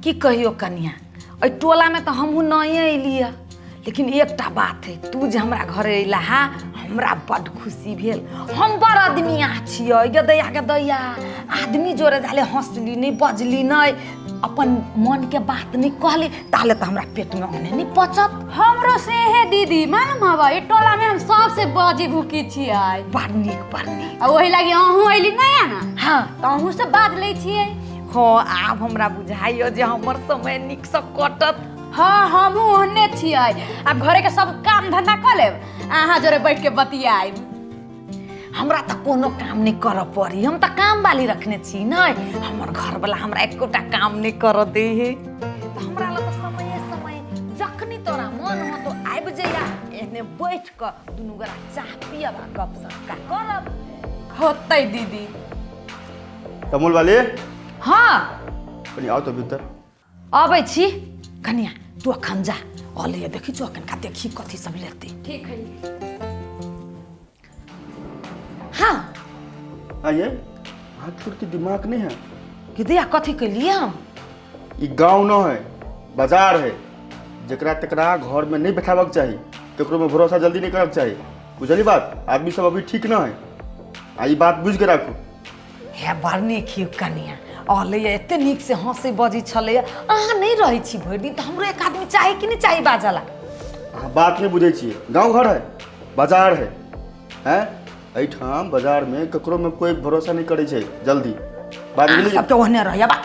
की कहियो कनिया, एहि टोलामे तऽ हमहूँ नये अयलियै, लेकिन एकटा बात है, तू जे हमरा घरे अयला हा, हमरा बड्ड खुशी भेल। हम बड़ आदमिया छियै, गदैया गदैया आदमी जोरे जाले हँसली नहि, बजली नहि, अपन मनके बात नहि कहली, ताले तऽ हमरा पेटमे अने नहि पचत। हमरो से है दीदी, मालूम हवा ई टोला में हम सबसे बाजी भूखी छियै। बड़ नीक, बड़ नीक। आ ओही लागी अहूँ अयली नया ना? हाँ। तऽ अहूँ से बाज लै छियै। हाँ, आब हमरा बुझाइयो जे हमर समय नीकसँ कटत। हाँ, हमहूँ ओहने छियै। आब घरे के सब काम धंधा कऽ लेब, अहाँ जोरे बैठ के बतियाब। हमरा तऽ कोनो काम नहि करऽ पड़ी, हम तऽ काम वाली रखने छी। नहि, हमर घरवला हमरा एकोटा काम नहि करऽ दै है, तऽ हमरा लग तऽ समये समय। जखनी तोरा मन हो तो आबि जइया, एहने बैठ कऽ दुनू गोरा चाह पियब आ गप सप का करब। होतै दीदी। तमुल वाली। हाँ। कनी आओ तो भीतर। अबै छी कनिया, तू अखन जा, अले देखी छौ अखन का देखी कथी सब लेते। ठीक है। हाँ। आइए, हाथ छोड़ दिमाग नहीं है। कि दिया कथी कैलिए हम? ई गांव न है, बाजार है। जकरा तकरा घर में नहीं बैठाबक चाही, ककरो में भरोसा जल्दी नहीं करक चाही, बुझली बात? आदमी सब अभी ठीक न है, आ ई बात बुझ के राखू। हे, बड़ नीक हियो कनिया, अलै एते नीक से हंसै बजै छलै। अहाँ नहि रहै छी भरि दिन तऽ हमरो एक आदमी चाही कि नहि चाही बाजला? अहाँ बात नहीं बुझै छियै, गाँव घर है बाजार है, हैं? एहिठाम बाजार में ककरो में कोई भरोसा नहीं करै छै जल्दी। बात अहाँ बुझलियै? सबके ओहने रहैया बा।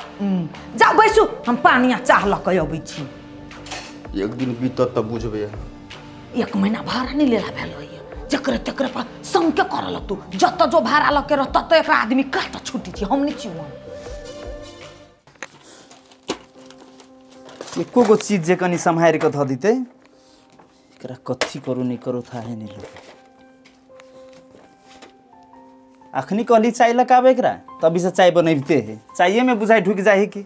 जाउ बैसू, हम पानी आ चाह लऽ कऽ अबै छी। एक दिन बीतत तब बुझबै अहाँ। एक महीना भाड़ा नहि लेला भेल होइए, जकरे तकरे पर संके करऽ लगतौ। जतऽ जो भाड़ा लऽ के रह ततऽ एकरा आदमी काटऽ छुटी छी, हम नहि छी ओहन। एको गो चीज जे कनि सम्हारि कऽ धऽ दितै। एकरा कथी करू नहि करू थाहे नहि लगे। अखनी कहली चाय लऽ के आबै एकरा, तभी से चाय बनबिते है, चायमे बुझाइ ढुकि जाइ है कि।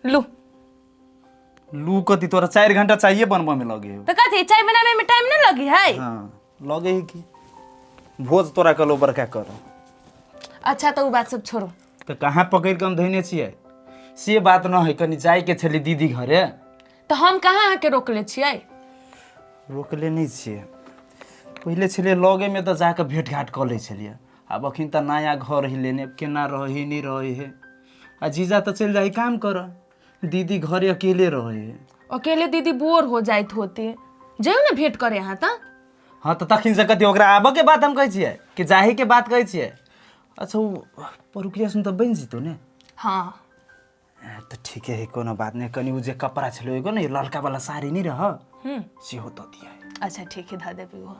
लू। लू कथी, तोरा 4 घंटा चाय बनबऽ में लगे हो। तो कथी, चाय बनावे में टाइम नहीं लगी है? हाँ, लगे है कि भोज तोरा कलो बड़का करो। अच्छा, तो उ बात सब छोड़ो। तऽ कहाँ पकड़ि कऽ हम धोने छियै से बात न है, कनि जाइके छलै दीदी घरे। तो हम कहाँ अहाँके रोकले छियै? रोकले नहि छियै, पहिले छलियै लगेमे तऽ जाकऽ भेँट घाट कऽ लै छलियै, आब अखन तऽ नया घर है लेने, केना रहै नहि रहै है, आ जीजा तऽ चलि जाइ काम करऽ, दीदी घरे अकेले रहै है। अकेले दीदी बोर हो जाइत होते, जाइयो ने भेंट करे अहाँ तऽ। हाँ, तऽ तखन से कथी ओकरा आबऽके बात हम कहै छियै कि जाहीके बात कहै छियै? अच्छा, ओ परुकिया सुन तऽ बनि जेतौ ने? हाँ। तऽ ठीके है, कोनो बात नहि। कनि ओ जे कपड़ा छलै एगो ने, ललका वाला साड़ी नहि रह, सेहो दऽ दिअ। अच्छा ठीक है, धऽ देबी ओहो।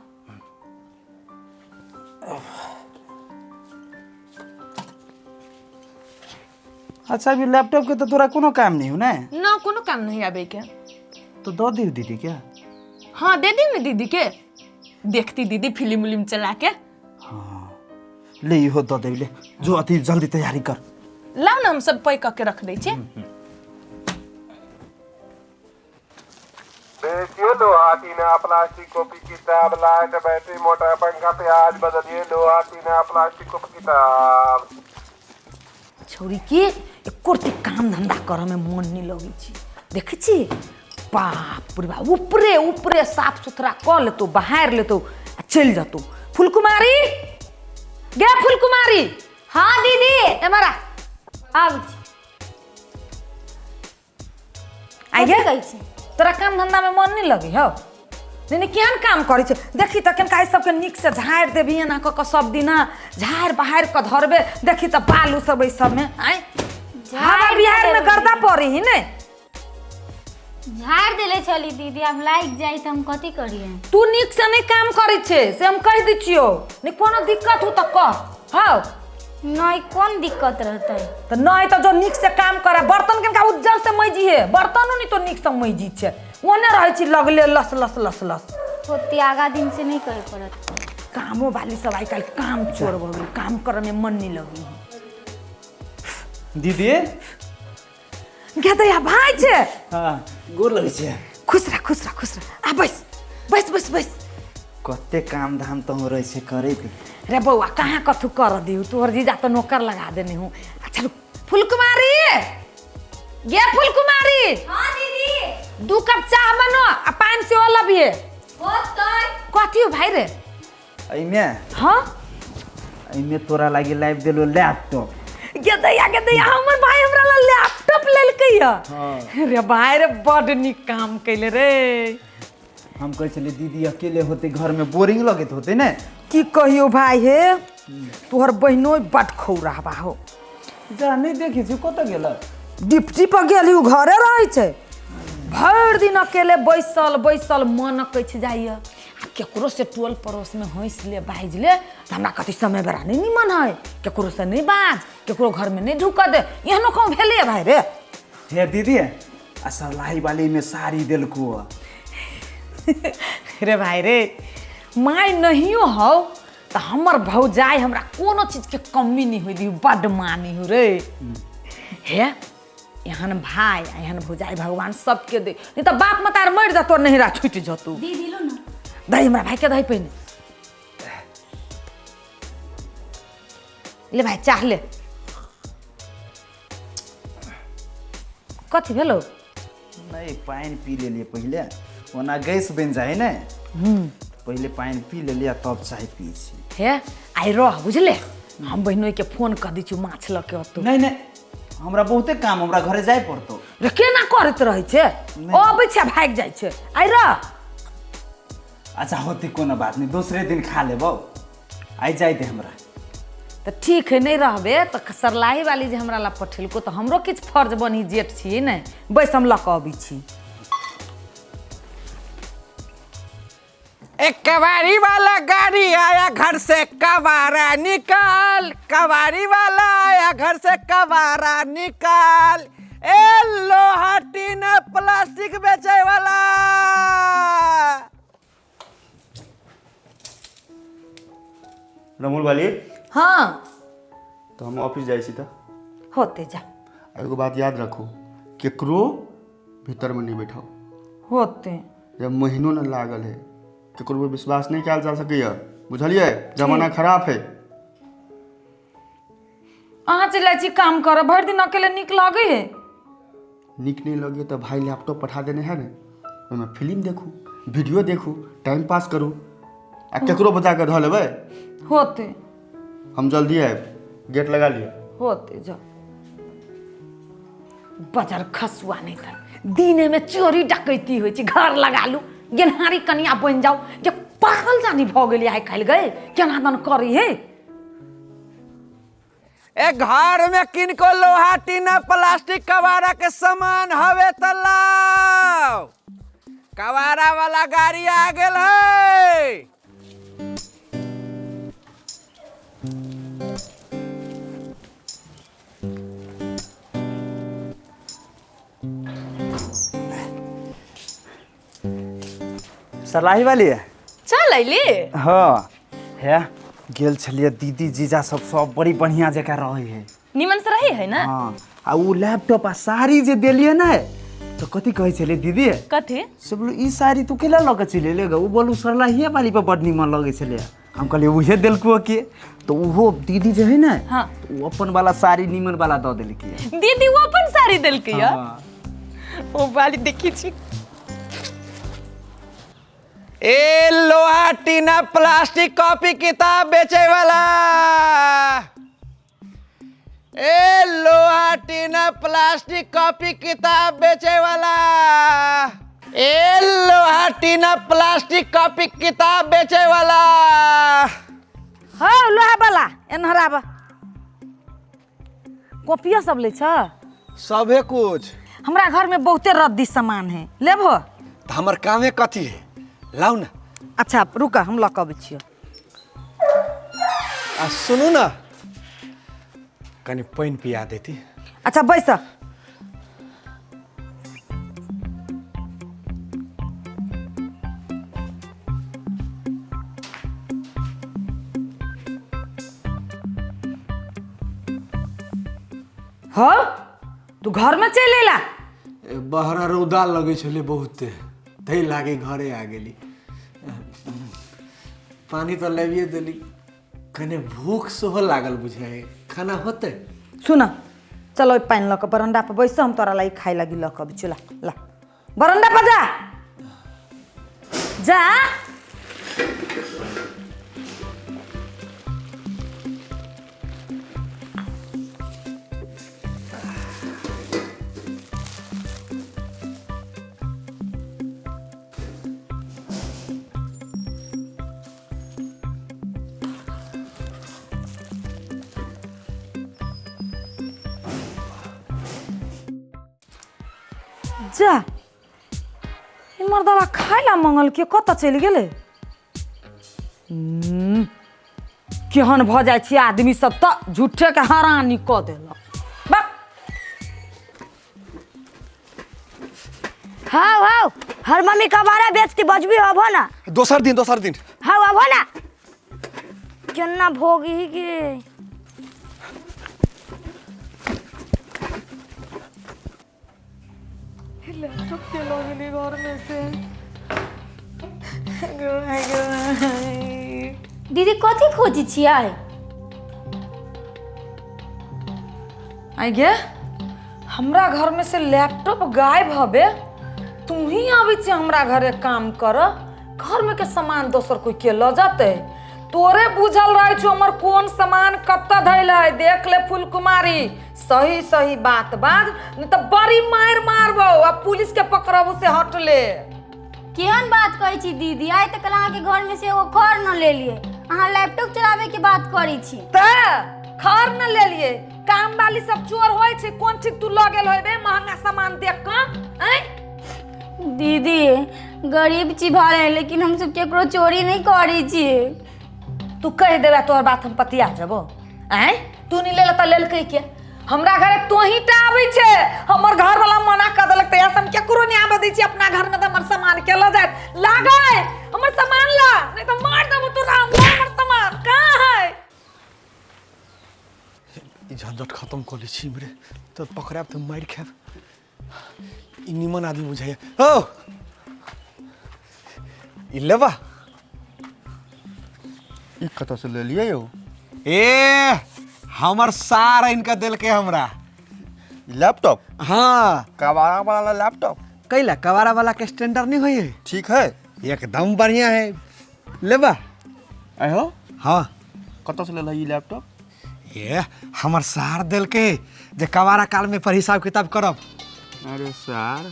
अच्छा, अभी लैपटॉप के तो तोरा कोनो काम नहीं हो ने? ना, कोनो काम नहीं आबे के। तो दऽ दियौ दीदी के। हाँ, दे दी ने दीदी के, देखती दीदी फिल्म उलिम चला के। हाँ, ले इहो दऽ देबी, ले जो अथी जल्दी तैयारी कर। लाउ ने, हम सब पैक कऽ के रख दै छी। बेचिए लोहा टीना प्लास्टिक कॉपी किताब, लाइट बैटरी मोटर पंखा प्याज, बदलिए लोहा टीना प्लास्टिक कॉपी किताब। छौरी के एको रत्ती काम धंधा करऽ में मन नहीं लगै छै। देखै छी, बाप रे बाप, ऊपरे ऊपरे साफ सुथरा कऽ लेतौ, बहारि लेतौ आ चलि जेतौ। फुलकुमारी गे, फुलकुमारी। हाँ दीदी। एमहर आ। आबै छी। आइ गे। कथी कहै छी? तोरा काम धंधा में मन नहीं लगे हौ? नहीं नहीं, केहन काम करै छै देखी तऽ, केनका एहि सबके नीक से झाड़ि देबही, एना कऽ कऽ सब दिना झाड़ि बहारि कऽ धरबे। देखी तऽ बालू सब एहि सबमे आँय, हवा झाड़ि बिहाड़ि में देबै। गर्दा पड़े ही ने। झाड़ि देले छली दीदी, आब लागि जाइ तऽ हम कथी करियै? तू नीक से नहीं काम करै छै से हम कहि दै छियौ। नहीं कोनो दिक्कत हो तऽ कह हौ। नहीं, कोन दिक्कत रहतै? तऽ नहि तऽ जो नीक से काम करे। बर्तन कनिका उज्जर से मैजी है, बर्तनो नहीं तो नीक से मैजी छै, ओने रहै छी लगले लस लस लस लस। ओते आगा दिन से नहीं करे पड़त। कामो वाली सब आइ काल्हि काम चोर भऽ गेल, काम करऽ में मन नहीं लगै। दीदी। गे दैया भाइ छै। हाँ, गोर लगै छै। खुश रह, खुश रह, खुश रह, आ बैस बैस बैस बैस। कते काम धाम तो रहै छै करैत। रे बौआ, कहाँ कथू कर दियौ, तोहर जीजा तऽ नौकर लगा देने हूँ। आ चलू, फुलकुमारी, गे फुलकुमारी। हाँ दीदी। 2 कप चाह बनो आ पानि सेहो लबिहे। होतै। कथी हो भाई रे? एहिमे? हाँ। एहिमे तोरा लागि लाबि देलो लैपटॉप। गे दैया गे दैया, हमर भाई हमरा ला लैपटॉप लेलकै या। हाँ। रे भाई रे, बड नीक काम कैले रे। हम कहै छलियै दीदी अकेले होते घर में बोरिंग लगैत होते ने। की कहियो भाई हे, तोहर बहिनो बड खौराबा हो। जा नहीं देखै छी कतऽ गेल? डिप्टी पर गेली, उ घरे रहै छै। भरि दिन अकेले बैसल बैसल मन कहै छै जाइए। आ केकरो से टोल पड़ोस में हँसि ले बाजि ले तऽ हमरा कथी समय बेरा नहीं निमन है, केकरो से नहीं बाज, केकरो घर में नहीं ढुकऽ दे, एहनो कहूँ भेलै भाई रे। हे दीदी, आ सरलाही वाली में साड़ी देलको। रे भाई रे, my नहियो हौ तऽ हमर भौजाइ हमरा कोनो चीजके कमी नहीं होइ दी, बड्ड मानी हो रे। हे एहन भाई एहन भौजाइ भगवान सबके दे, नहीं तऽ बाप मतार मरि जतो नहिरा छुटि जतो। दीदी लो ना। दही हमरा भाई के दही पहिने ले भाई, चाह ले। कथी भेलो? नहीं पानि पी लेलियै पहिले, ओना गैस बनि जाइ ने, पहिले पानि पी लेलियै तब चाय पी छी। हे आइ रह बुझले, हम बहिनोई के फोन कऽ दै छी माछ लऽ के अतौ। नहीं नहीं, हमरा बहुते काम, हमरा घरे जाय पड़तौ। रे केना करैत रहै छै, अबै छै भागि जाइ छै। आइ रह। अच्छा होते कोनो बात नहीं, दूसरे दिन खा लेबौ, आइ जाय दे हमरा। तऽ ठीक है, नहीं रहबे तऽ सरलाही वाली जे हमरा ला पठेलको तऽ हमरो किछु फर्ज बनी, जेठ छियै ने, बैस हम लऽ कऽ अबै छी। एक कबाड़ी वाला गाड़ी आया घर से कबाड़ा निकाल, कबाड़ी वाला आया घर से कबाड़ा निकाल, ए लोहा टीन प्लास्टिक बेचे वाला। रमूल वाली। हाँ। तो हम ऑफिस जाइ छी तऽ। होते जा। एगो बात याद रखू, केकरो भीतर में नहीं बैठाओ। होते। जब महीनो न लागल है केकरो पर विश्वास नहीं कयल जा सकैया, बुझलियै? जमाना खराब है। अहाँ चलि जाइ छी काम करऽ, भरि दिन अकेले नीक लगै है? नीक नहीं लगे तऽ भाई लैपटॉप पठा देने है ने, ओहिमे फिल्म देखू, वीडियो देखू, टाइम पास करू, आ केकरो बजा कऽ धऽ लेबै। होते। हम जल्दी आयब, गेट लगा लिअ। होते जा। बजर खसुआ नहीं तर दिने में चोरी डकैती होइ छै, घर लगा लू, गेनहारी कनिया बनि जाउ, जे पागल जानी भऽ गेली आइ काल्हि गए, केना दन करी हे। ए घर में किनको लोहा टीना प्लास्टिक कबाड़ा के सामान हवे त लाओ, कबाड़ा वाला गाड़ी आ गेल है। सरलाही वाली चल अइली। हाँ हे गेल छलियै दीदी जीजा सब सब बड़ी बढ़िया जकाँ रहै है, निमन से रहे है ना। हाँ, आ उ लैपटॉप आ साड़ी जे देलियै ने तऽ कथी कहै छलियै दीदी? कथी? से बोलू ई साड़ी तू केला लऽ कऽ चलि एलै गे? उ बोलू सरलाहिए वाली पर बड निमन लगै छलै। हम कहलियै उहे देलको के, तऽ उहो दीदी जे है ने, हाँ, उ अपन वाला साड़ी निमन वाला दऽ देलकै। दीदी वो अपन साड़ी देलकै। हाँ। ओ वाली देखी छी। ए लोहा टीना प्लास्टिक कॉपी किताब बेचे वाला, ए लोहा टीना प्लास्टिक कॉपी किताब बेचे वाला, ए लोहा टीना प्लास्टिक कॉपी किताब बेचे वाला। हाँ लोहा वाला एन्हर आब, कॉपियो सब लै छ? सबे कुछ। हमरा घर में बहुते रद्दी सामान है, लेबहो? तऽ हमर कामे कथी है, लाउ ना। अच्छा रुक, हम लऽ कऽ अबै छियौ। आ सुनू ना, कनि पानि पिया देती। अच्छा बैस। हो तू घर में चलि अयला? बहरा रौदा लगै छलै बहुते, तै लागे घरे आ गेली। पानी तऽ लाबिए देली, कने भूख सेहो लागल बुझाइ, खाना होतै? सुन, चलो पानि लऽ कऽ बरंडा पर बैसो, हम तोरा लागि खाय लागी लऽ कऽ अबै छियौ। ला ला बरंडा पर जा जा। जा ई मर्दबा खाय ला मंगल के कतऽ चलि गेलै? केहन भऽ जाइ छै आदमी सब तऽ झूठे के हरानी कऽ देलक। बा हाँ हाँ, हर मम्मी कबाड़ा बेचती बजबी हबो ना। दोसर दिन, दोसर दिन। हाँ हबो ना, केना भोगी के। लैपटॉप के लऽ गेली घर में से। दीदी कथी खोजै छियै? आइ गे, हमरा घर में से लैपटॉप गायब हबे, तू ही आबै छी हमरा घरे काम कर, घर में के सामान दोसर कोई के लऽ जतै? तोरे बुझल रहै छौ हमर कोन सामान कतऽ धैल है। देख ले फूल कुमारी, सही सही बात बाज, नहीं तऽ बड़ी मारि मारबौ आ पुलिस के पकड़बू से हट ले। केहन बात कहै छी दीदी, आइ तक अहाँके घर में से एगो खर न लेलियै, अहाँ लैपटॉप चलाबै के बात करै छी। तऽ खर न लेलियै, काम वाली सब चोर होइ छै, कोन ठीक तू लऽ गेल होबे महंगा सामान देख कऽ? आँय दीदी, गरीब छी भले, लेकिन हमसब केकरो चोरी नहि करै छी। तू कहि देबे तोहर बात हम पतिया जबो? आँय, तू नहीं लेला तऽ लेलकै के? हमरा घरे तोही टा आबै छै, हमर घर वाला मना कऽ देलक तऽ हम केकरो नहि आबऽ दै छी अपना घर में, तऽ हमर सामान के लऽ जायत? लागै हमर सामान ला, नहीं तऽ मार देबो तोरा। हमर सामान कहाँ है? ई झंझट खत्म कऽ लै छी इम्हरे, तऽ पकड़ायब तऽ मारि खायब। ई निमन आदमी बुझाइया। हो, ई लेबा। ई कतऽसँ लेलियै यौ? ए, हमर सार आनि कऽ देलकै हमरा। ई लैपटॉप? हाँ। कबाड़ा वाला लैपटॉप? कैला, कबाड़ा वाला के स्टैंडर्ड नहीं होई है? ठीक है। एकदम बढ़िया है, लेबा। आइ हो? हाँ। कतऽसँ लेलह ई लैपटॉप? ए, हमर सार देलकै जे कबाड़ा काल में पर हिसाब किताब करब। अरे सार,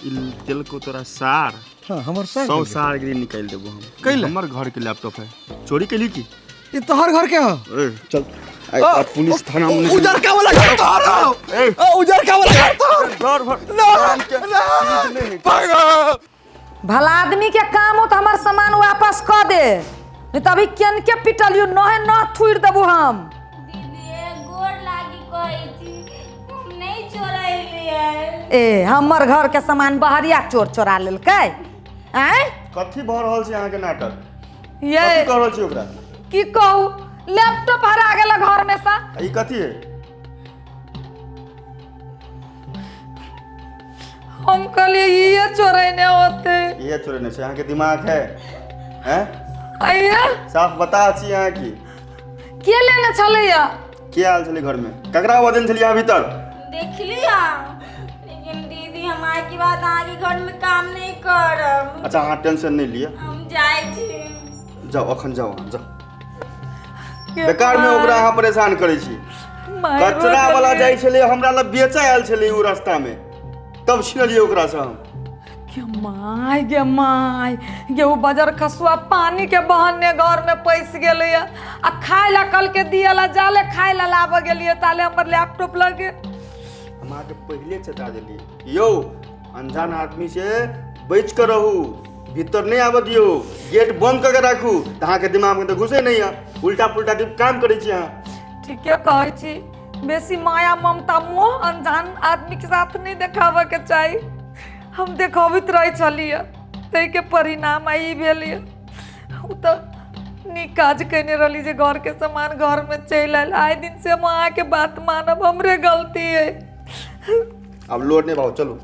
ई देलको तोरा सार? हाँ, हमर सार 100 देलकै। सार के निकालि देबो हम। कैला? हमर घर के लैपटॉप है, चोरी केली की? ई तोहर घर के हो? ए चल, आइ ओ, पुलिस थाना में। उजर का वाला घर तोहर हो? ए। ओ, उजर का वाला घर तोहर? घर भर ना, ना, भागो। भला आदमी के काम हो तो हमार सामान वापस कऽ दे, नहीं तो अभी केन के पिटलियो नहे न थुइर देबो हम। दीदी, गोर लागी कहै छी, हम नहीं चोरैलियै। ए, हमर घर के सामान बहरिया चोर चोरा लेलकै? आँय? कथी भऽ रहल छै अहाँके नाटक? ये कथी कऽ रहल छी ओकरा? की कहू, लैपटॉप हरा गेल घर में से। आ ई कथी है? हम कहलिए ये चोरैने होते। इहे चोरेने छै? अहाँके दिमाग है? हैं? आइया। साफ बता छी अहाँ की। के लेने छलैया? के आयल छलै घर में? ककरा आवाज देने छलियै अहाँ भीतर? देखली हम, लेकिन दीदी हम आइ के बाद अहाँके घर में काम नहीं करब। अच्छा, अहाँ टेंशन नहीं लिअ। हम जाइ छी। जाओ, अखन जाओ अहाँ, जाओ। बेकार में ओकरा अहाँ परेशान करै छी। कचरा वाला जाइ छलै हमरा लग बेचऽ आयल छलै ओ रास्ता में, तब छिनलियै ओकरा से हम। गे माय, गे माय गे, ओ बजर खसुआ पानी के बहाने घर में पैस गेलैया आ खाय ला कल के दियला जाले खाय ला लाबऽ गेलियै ताले हमर लैपटॉप लगे। हम अहाँके पहिले चेता देलियै यौ, अनजान आदमी से बचि कऽ रहू, भीतर नहि आबऽ दियौ, गेट बंद कऽ के राखू, तऽ अहाँके दिमागमे तऽ घुसै नहि यऽ, उल्टा पुल्टा काम करै छी अहाँ। ठीके कहै छी, बेसी माया ममता मोह अनजान आदमी के साथ नहीं देखाबऽ के चाही। हम देखबैत रहै छलियै, ताहिके परिणाम आइ ई भेल यऽ। ओ तऽ नीक काज कयने रहली जे घरके सामान घरमे चलि आयल। आइ दिन से हम अहाँके बात मानब, हमरे गलती अइ। आब लोड नहि भाव, चलू।